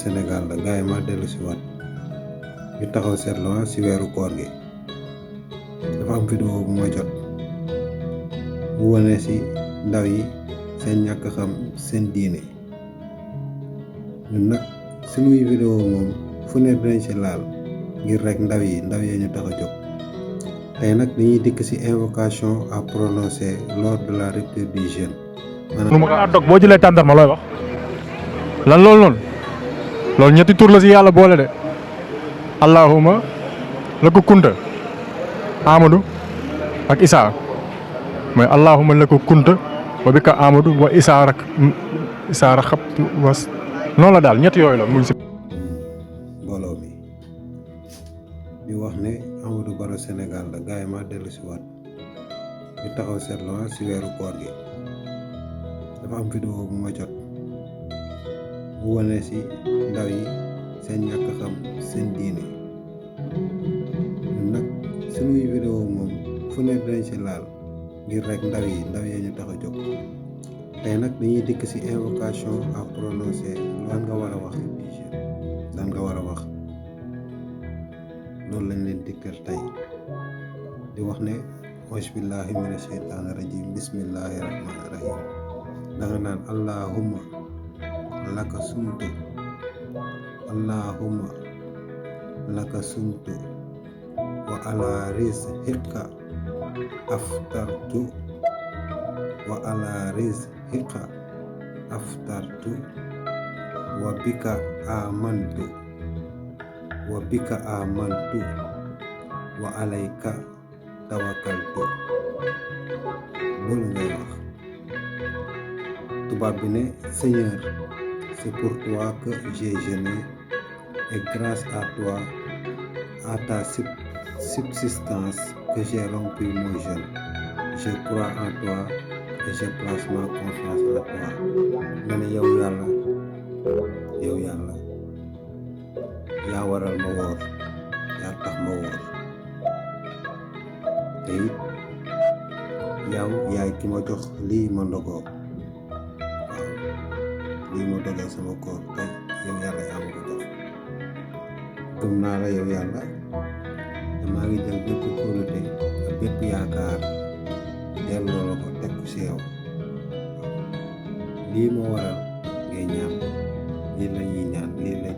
Sénégal la gaay ma dellu si waat ñu taxaw seetlu si weeru koor gi dafa am vidéo bu ma jot bu wane si ndaw yi seen ñàkk xam seen diine ñun nag suñuy vidéo moom fu ne dinañ si laal ngir rek ndaw yi ñu tax a jóg tey nag dañuy dikk si invocation à prononcer lors de la rupture du jeûne. nu ma ko dog boo jëlee tàndarma looy wax lan loolu noonu loolu ñetti tur la si yàlla boole de allahuma la ko kunta amadou ak isaa mooy allahuma la ko kunta wa bi ka amadou wa isaa rak xab was noonu la daal ñett yooyu la mu ngi si mbooloo mi di wax ne Amadou Baro Sénégal la gaay ma dellu si waat ñu taxaw seetlu si weeru koor gi dafa am vidéo bu ma jot bu wane si ndaw yi seen ñàkk xam seen diine ñun nag suñuy vidéo moom fu ne dinañ si laal ngir rek ndaw yi ñu tax a jóg tey nag dañuy dikk si invocation à prononcer lan nga war a wax lan nga war a wax loolu lañ leen dikkal tey di wax ne auzu billahi mina sheytaani rajim bismillahi rahmani rahim da nga naan allahumma laka sumtu allahumma laka sumtu wa ala rizqika aftartu wa ala rizqika aftartu wa bika amantu wa alayka tawakkaltu loolu ngay wax tubaab bi ne Seigneur, c'est pour toi que j'ai jeûné et grâce à toi, à ta subsistance que j'ai rompu mon jeûne. Je crois en toi et je place ma confiance en toi. nga ne yow yàlla yaa waral ma woor yaa tax ma woor te it yow yaay ki ma jox lii ma ndogoo waaw lii ma dogee sama koor tey yow yàlla yaa ma ko jox gëm naa la yow yàlla te maa ngi jël bépp kóolute ak bépp yaakaar delloo la ko teg ko si yow lii moo waral ngay ñaan lii la ñuy ñaan lii lay